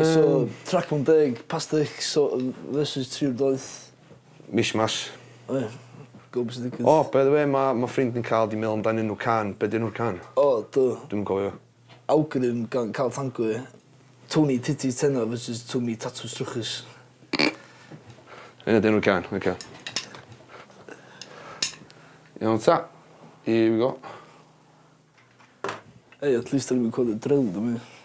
So, track mewn deg, Past X versus Triw'r Doeth. Mishmash. O ie, go beth sy'n digwydd. O, by the way, ma ffrind yn cael di meddwl amdan enw can. Be di enw'r can? O, do. Dwi'm yn cofio. Awgrym gan Carl Tangwe. Tony Titty Tenor versus Tony Tatws Trwchus. Hynna di enw'r can, oce. Iawn ta. Here we go. Ei, at least da ni'n clywed y drill, dwi'n mynd.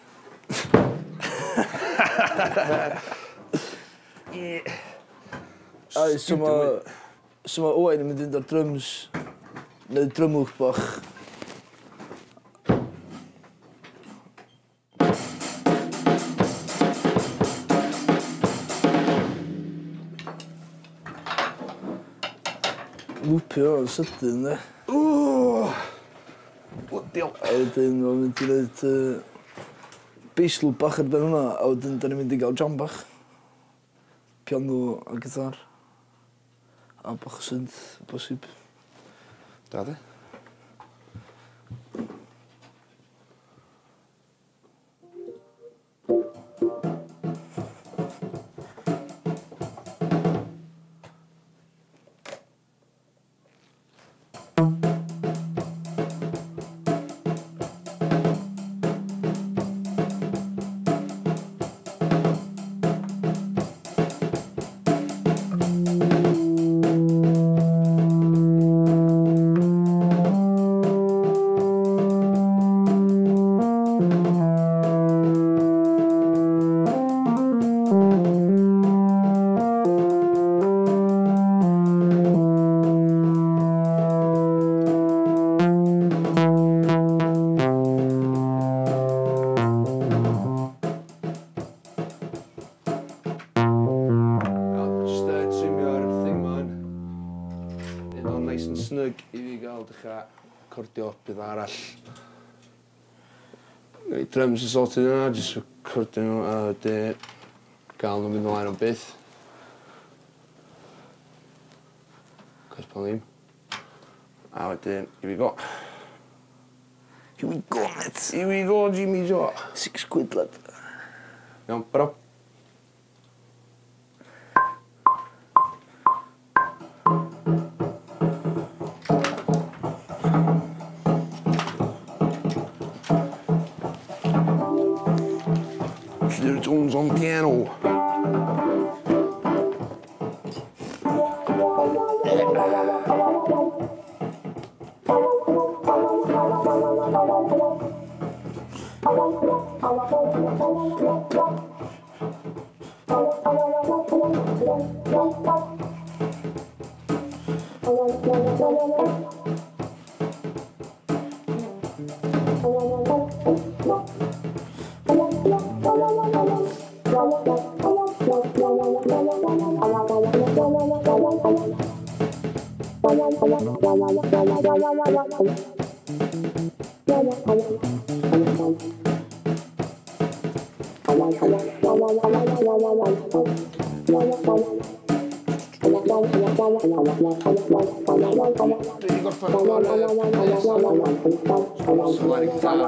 Ai, so ma Owain yn mynd i fynd ar drums, neu drymwch bach. Lwpio o'n sydyn, de. Ww! Bloody hell. A wedyn mae'n mynd i wneud bass loop bach ar ben hwnna, a wedyn da ni'n mynd i gael jam bach. Piano a gitar. A bach o synth, bosib. Da, de. Snug i fi gael dechrau recordio bydd arall. Neu drums yn sorted yna, jyst recordio nhw a wedyn gael nhw'n mynd ymlaen am byth. Cos pan ddim. A wedyn, here we go. Here we go, mate. Here we go, Jimmy Joe. £6, lad. Iawn, bro. Jones on piano. Dwi 'di gorffen efo'r sylfaen gitar.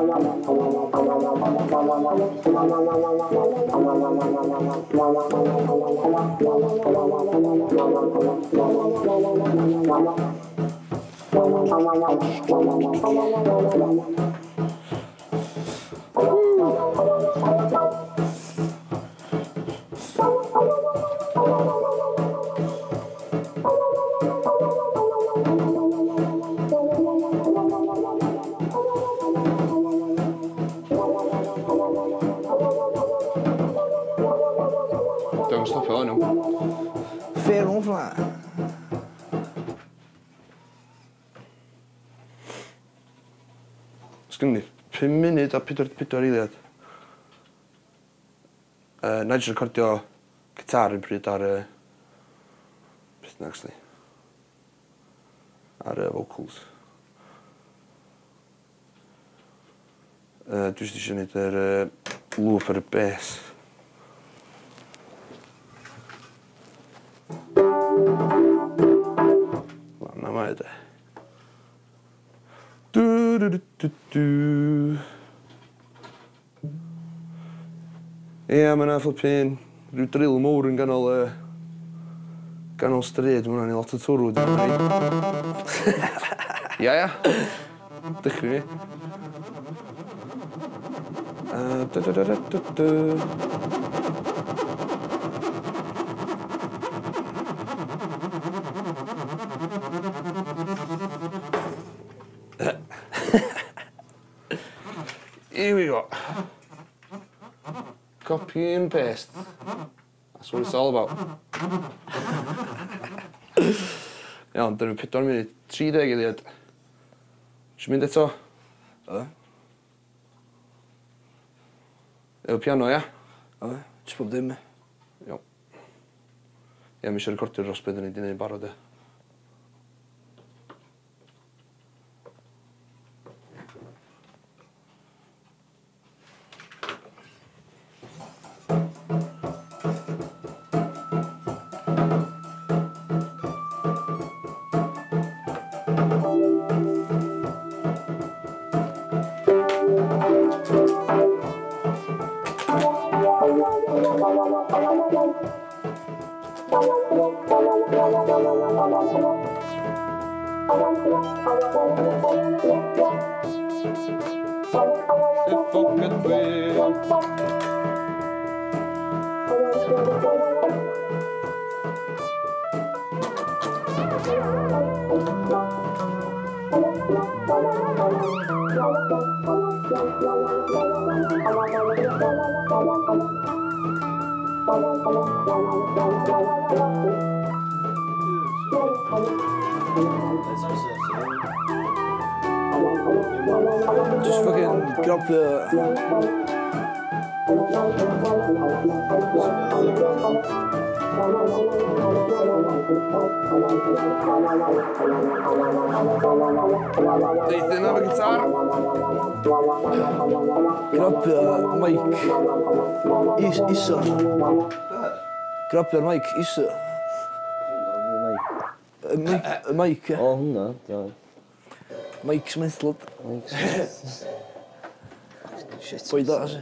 Dwi'n stopio hwn. Fair on flat. Sgynny 5 munud a 44 eiliad. Na i jyst recordio gitar yn pryd ar y beth yna, actually. Ar y vocals. Dwi jyst eisiau gwneud yr loop ar y bass. Lan na mae de. Du, du, du, du, du. Ie, mae yna flippin' rhyw drill mowr yn ganol ganol stryd, mae hwnna'n i lot o twrw. Ia, ia. Dychryn fi. Da, da, da, da, da, da. Here we go. Copy and paste. That's what it's all about. Iawn, dyn nhw'n 4 munud, 30 eiliad. Isio mynd eto? O. Efo piano, ia? O, jyst bob dim. Iawn. Ia, mi eisiau recordio dros beth ni wedi gwneud yn barod, e. Just fucking grabio... Deithyn am y gitar. Grabio mic isa. Grabio'r mic isa. Y mic, ie. O, hwnna, diolch. Mike Smith, lad. Mike Smith. Shit. Boi da, si.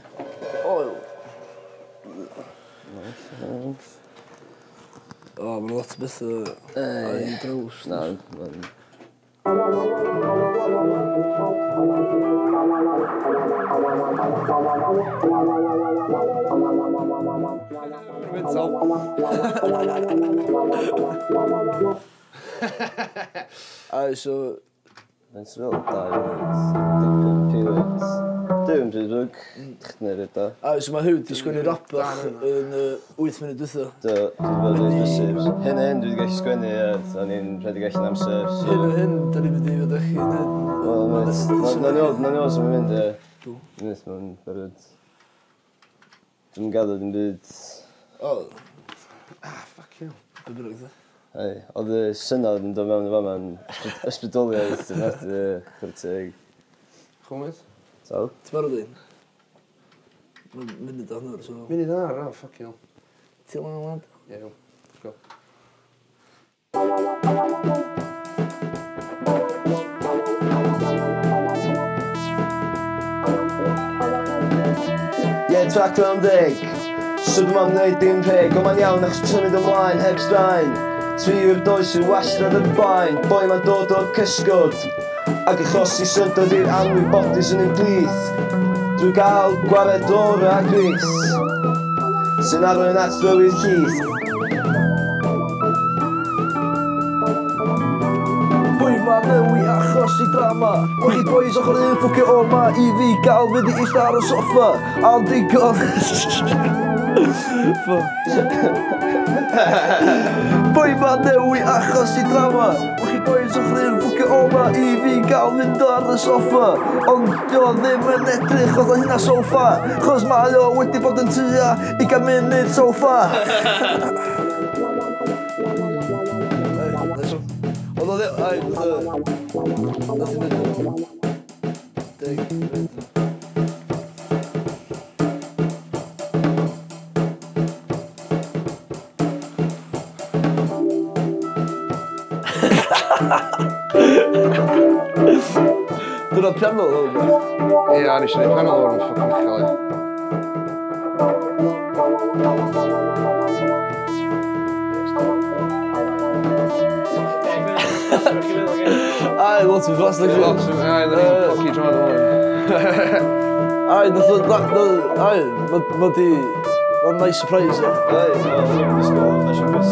O. Nice, nice. O, mae'n lot o bethau ar ei draws. Na, mae'n... Mental. Aye, so... Mae'n sefyll 2 munud, 15 munud. Dim byd, chneud o. Aye, so mae Huw 'di sgwennu rap bach yn 8 munud dwytha. Do, dwi 'di bod reit brysur. Hyn a hyn dwi 'di gallu sgwennu, ie, o'n i'n rhedeg allan amser. Hyn a hyn, da ni'n mynd i fod allu neud. Wel, mate, nawn ni weld, nawn ni weld sut mae'n mynd, ie. Mate, mae'n barod. Dwi'm yn gadw dim byd. O. Ah, fuck you. Be bynnag, de. Ai, oedd y synnod yn dod mewn i fama yn ysbrydoliaeth, yn chwarae teg. Chwm, mate? So? Ti'n barod un? Mae'n munud a hanner, so... Munud a hanner, oh, fucking hell. Ti'n lan, lad? Ie, iawn. Let's go. Ie, trac 90. So dwi'm am wneud dim rheg, ond mae'n iawn achos symud ymlaen heb straen. Tri yw'r doi sy'n wastad yn blaen, boi ma'n dod o'r cysgod. Ac achosi syndod i'r anwybodus yn ein plith. Drwy gael gwared o'r agris, sy'n arwain at fywyd llith. Boi ma'n newid achosi drama. Wch chi boys ochr un ffwcio o ma i fi gael mynd i eistedd ar y soffa. A'n digon... Fuck. Boi ma'n newid achosi drama. Wch chi boys ochr un ffwcio o ma i fi gael mynd ar y soffa. Ond dio ddim yn edrych fatha hynna so far. Chos mae o wedi bod yn tua 20 munud so far. Oedd o ddim... Ai, fatha... Nath i mynd... 10 munud. Gyrraedd piano o Ia, nes i neud piano lawr yn fucking uchel, ie. Ai, lot o fast, actually. Lot o... Ai, dda ni'n coci drwy'n ôl. Ai, nath o... Ai, ma di... Ma'n nice surprise, e. Ai, wel, dwi'n disgwyl, nes i'n bus.